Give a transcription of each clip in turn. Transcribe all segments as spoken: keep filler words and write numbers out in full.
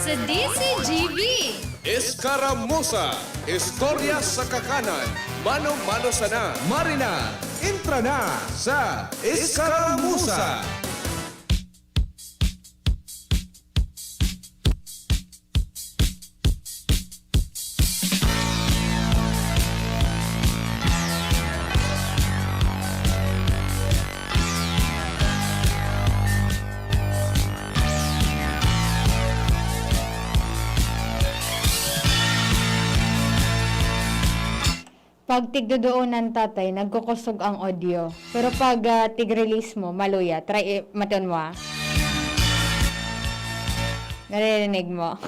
Sa D C G B. Escaramuza, istorya sa kakanan, mano-mano sana. Marina, entra na sa Escaramuza. Pag tigdodoonan, tatay, nagkukosog ang audio. Pero pag, ah, tig-release mo, maluya. Try, eh, mation mo, ah. Naririnig mo.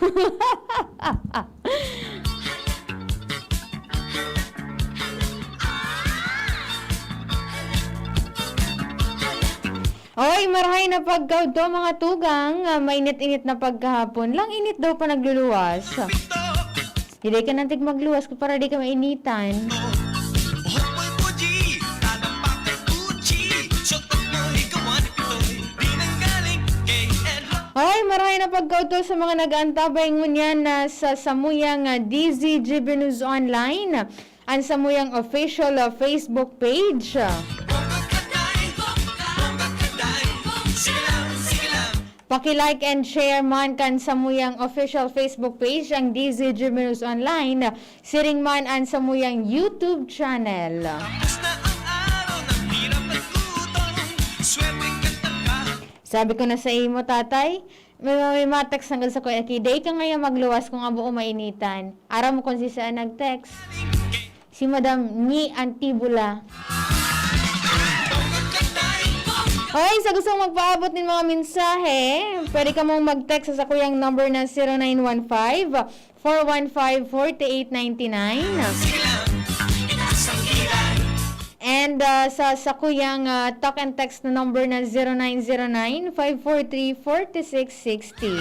Oy, marahay na pagkaudto, mga tugang. Ah, mainit-init na pagkahapon. Lang init daw pa nagluluwas. Di, di ka nantig magluwas kung para di ka mainitan. Oy, marahay na pagkaudto sa mga nag-aantabay ngunyan na sa samuyang, ah, D Z G B News Online. An samuyang official, ah, Facebook page. Paki-like and share man kan samuyang official Facebook page, ang D Z G News Online, siring man an samuyang YouTube channel. Sabi ko na sa imo, tatay, may, may mga text hanggang sa kuya, ki, "Day ka ngayon magluwas kung abo o mainitan." Aram mo kung si saan nag-text? Si Madam Ni Antibula. Hoy, sa gustong magpaabot nin mga mensahe, pwede ka mong mag-text sa sakuyang number na zero nine one five, four one five, forty-eight ninety-nine. And, ah, sa sakuyang, ah, talk and text na number na zero nine zero nine, five four three, forty-six sixty.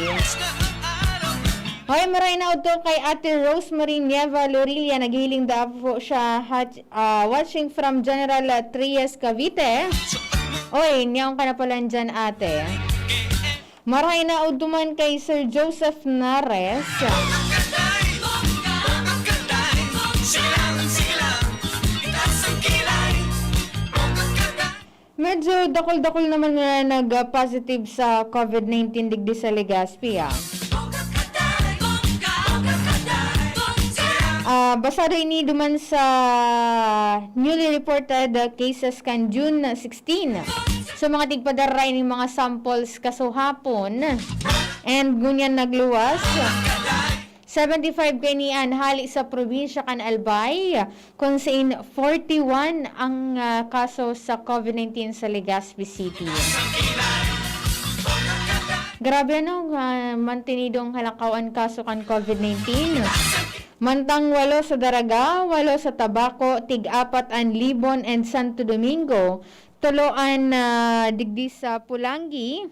Hoy, maray na udto kay Ate Rosemary Nieva Lorilla, naghihiling da po siya, hat-, ah, watching from General Trias, Cavite. Oy, niyaon ka na pala dyan, ate. Maray na udto man kay Sir Joseph Nares. Medyo dakul-dakul naman na nag-positive sa covid nineteen digdi sa Legazpi, ah. Ah, basado ini duman sa newly reported, ah, cases kan June sixteen. So, mga tigpadara ining mga samples kasuhapon. And ngunyan nagluwas. Seventy-five kaini an hali sa probinsya kan Albay, kun sain forty-one ang, ah, kaso sa covid nineteen sa Legazpi City. Grabe, ano, ah, mantinidong halakaw an kaso kan covid nineteen. Mantang walo sa Daraga, walo sa Tabaco, tig-apat an Libon and Santo Domingo, tulo an, ah, digdi sa Polangui,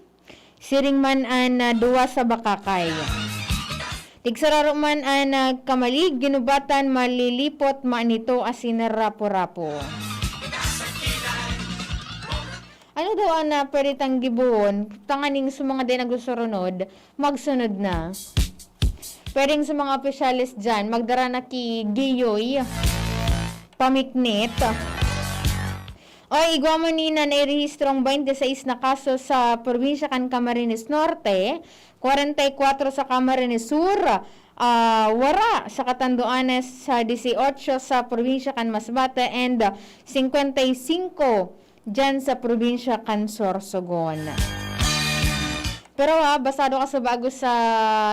siring man an, ah, duwa sa Bacacay. Tigsararo man an, ah, Camalig, Guinobatan, Malilipot, Manito asin Rapu-Rapu. Ano daw an, ah, pwede tang gibohon tanganing sa mga di nagsusurunod, magsunod na? Pwedeng sa mga opisyales dyan, magdara na ki Giyoy, pamiknit. Oy, igwa man ni na nairehistrong twenty-six na kaso sa probinsya kan Camarines Norte, kwarenta y kwatro sa Camarines Sur, ah, wara sa Catanduanes, sa dieciocho sa probinsya kan Masbate, and, ah, singkwenta y singko dyan sa probinsya kan Sorsogon. Pero, ah, basado ka sa bago sa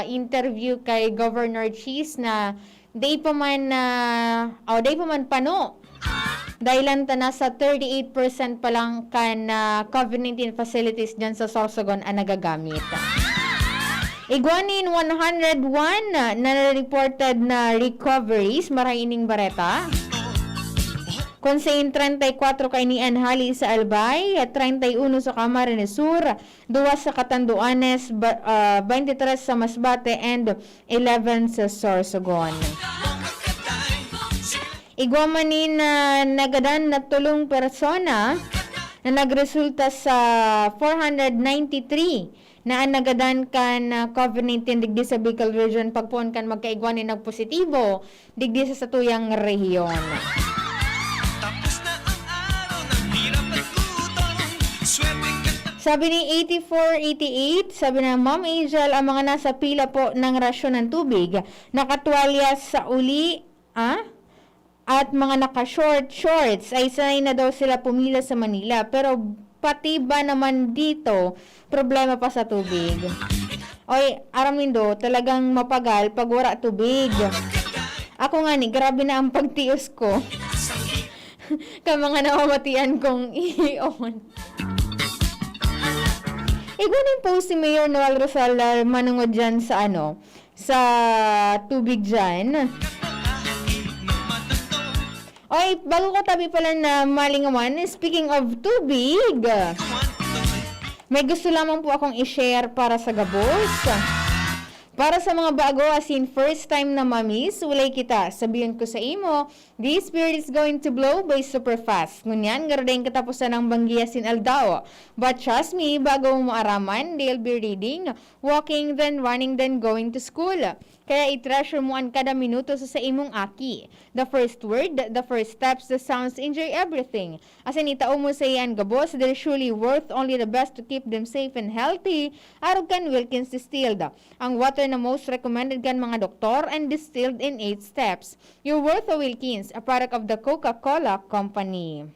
interview kay Governor Chiz na dai pa man, ah, o dai pa man pano. Dahilan ta nasa thirty-eight percent pa lang kan, ah, covid nineteen facilities dyan sa Sorsogon ang nagagamit. Igwa nin one hundred one na reported na recoveries, maray ining bareta. Kun sain treinta y cuatro kaini an hali sa Albay, treinta y uno sa Camarines Sur, duwa sa Catanduanes, ba-, ah, twenty-three sa Masbate, and eleven sa Sorsogon. Igwa man nin, ah, nagadan na tolong persona na nagresulta sa four hundred ninety-three na an nagadan kan, ah, COVID nineteen digdi sa Bicol Region pagpoon kan magkaigwa nin nagpositibo digdi sa satuyang rehiyon. Tapos na ang araw ng hirap at gutom. Swerte ka. Sabi ni eighty-four eighty-eight, sabi na, "Ma'am Angel, ang mga nasa pila po ng rasyon ng tubig, nakatuwalya sa uli, ah? At mga naka-short shorts ay sanay na daw sila pumila sa Manila. Pero pati ba naman dito, problema pa sa tubig?" Oy, aram nindo, talagang mapagal pag wara tubig. Ako nga ni, grabe na ang pagtios ko. Ka mga namamatian kong iyon. Igwa nin post si Mayor Noel Rosal, ah, manungod dyan sa ano, sa tubig dyan. Oy, bago ko tabi pala na malingawan, speaking of tubig, may gusto lamang po akong i-share para sa gabos. Para sa mga bago, as in first time na mamiss, ulay kita. Sabihan ko sa imo, this spirit is going to blow by super fast. Ngunyan, garo daing katapusan ang banggi asin aldaw. But trust me, bago mo maaraman, they'll be reading, walking, then running, then going to school. Kaya i-treasure mo an kada minuto sa, sa imong aki. The first word, the first steps, the sounds, enjoy everything. Asin itao mo sa iyan gabos, they're surely worth only the best to keep them safe and healthy. Arog kan Wilkins Distilled, ang water na most recommended kan mga doktor and distilled in eight steps. Your worth, Wilkins, a product of the Coca-Cola Company.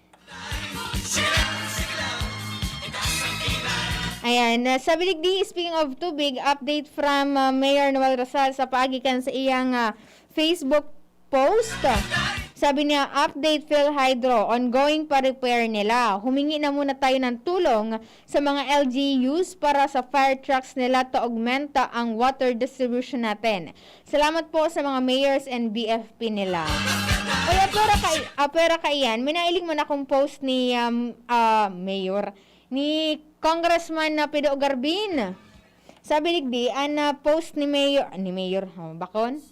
Ayan, uh, sabi digdi, speaking of tubig, update from, uh, Mayor Noel Rosal sa paagi kan sa iyang, uh, Facebook post. Sabi niya, "Update PhilHydro, ongoing pa repair nila. Humingi na muna tayo ng tulong sa mga L G Us para sa fire trucks nila to augmenta ang water distribution natin." Salamat po sa mga mayors and B F P nila. Oy, apwera ka, apwera ka iyan. May nailing man akong post ni, um, ah, Mayor, ni Congressman na Pido Garbin. Sabi digdi, an, ah, post ni Mayor, ni Mayor, oh, bakon?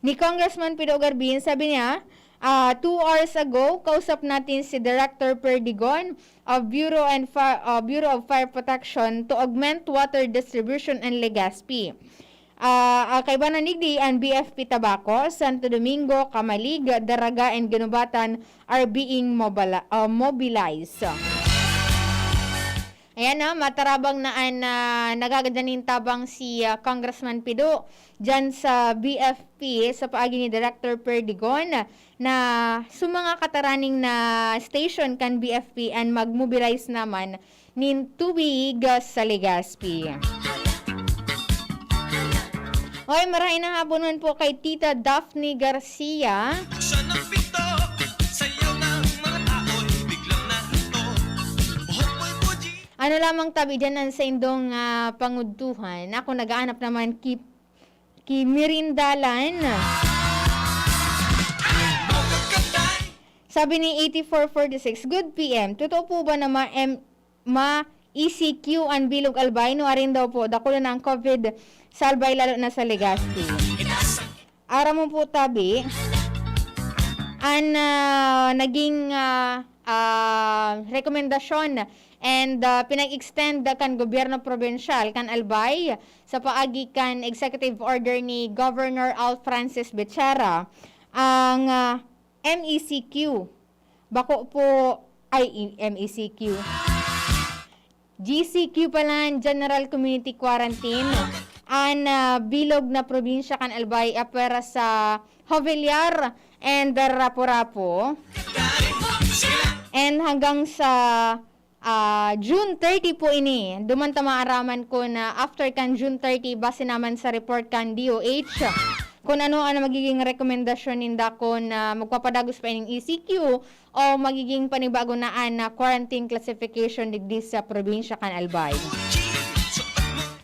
Ni Congressman Pido Garbin, sabi niya, ah, "Two hours ago, kausap natin si Director Perdigon of Bureau and Fi-, ah, Bureau of Fire Protection to augment water distribution in Legazpi." Ah, ah, kaiba na digdi, an B F P Tabaco, Santo Domingo, Camalig, Daraga, and Guinobatan are being mobila-, ah, mobilized. Ayan na, matarabang na an, ah, nagagadan nin tabang si, ah, Congressman Pido dyan sa B F P sa paagi ni Director Perdigon na sa mga kataraning na station kan B F P an mag-mobilize naman nin tubig sa Legazpi. Oy, marahay na hapon man po kay Tita Daphne Garcia. Buksan ang pinto, sayaw ng mga tao, biglang nahinto. Buhok mo'y puji. Ano lamang tabi dyan ang saindong, ah, pangudtuhan? Ako nagaanap naman ki, ki Mirindalan. Sabi ni eighty-four forty-six, "Good P M, totoo po ba na ma-, em, ma-E C Q an bilog Albay?" No, arin daw po, dakula na ang COVID sa Albay, lalo na sa Legazpi. Aram mo po, tabi, an, ah, naging, ah, ah, rekomendasyon and, ah, pinag-extend kan gobyerno probinsyal kan Albay sa paagi kan executive order ni Governor Al Francis Becerra, ang, ah, M E C Q. Bako po, ay, i-, M E C Q. G C Q pala, General Community Quarantine. An, ah, bilog na probinsya kan Albay, apwera sa Jovellar and Rapu-Rapu. And hanggang sa, ah, June thirty po ini. Duman ta maaraman kun after kan June thirty, base naman sa report kan D O H, kun ano an magiging rekomendasyon ninda kun, ah, magpapadagos pa ining E C Q o magiging panibago na an, ah, quarantine classification digdi sa probinsya kan Albay.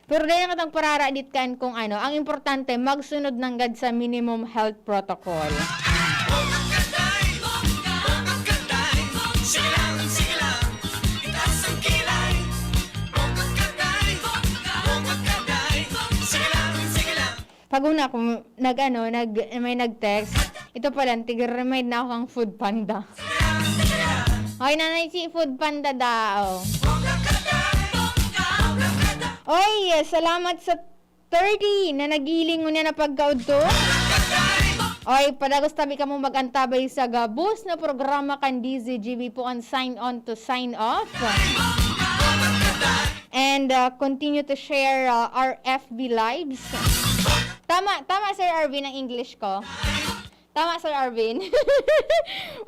Pero dai na kitang pararadit kan kung ano. Ang importante, magsunod nanggad sa minimum health protocol. Pag una ko, nag-ano, nag-, may nag-text. Ito pala, tig-remind na ako kang Food Panda. Hoy, Nanay Chi, Food Panda daw. Oy, salamat sa thirty na nagiling ngunyan na pagkaudto. Oy, padagos tabi kamo mag-antabay sa gabos na programa kan D Z G B po ang Sign On to Sign Off. And uh, continue to share uh, our F B lives. Tama, tama Sir Arvin ang English ko. Tama, Sir Arvin.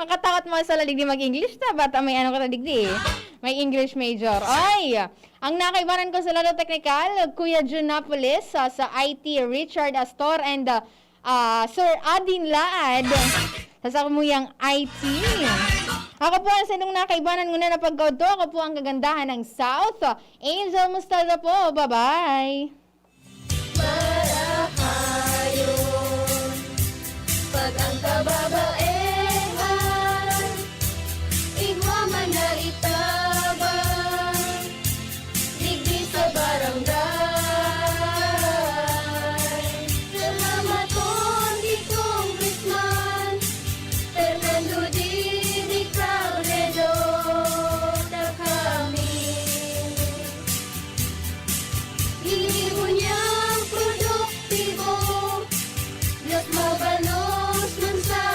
Makatakot mo sa ladig di mag-English ta. Bata may ano ka na digdi eh. May English major. Ay! Ang nakaibanan ko sa lado teknikal, Kuya Jun Napoles, sa, sa I T, Richard Astor, and uh, uh, Sir Adin Laad, sa samuyang I T. Ako po ang sinong nakaibanan ngunyan na pagkaudto. Ako po ang kagandahan ng South. Angel Mostarda po. Bye-bye!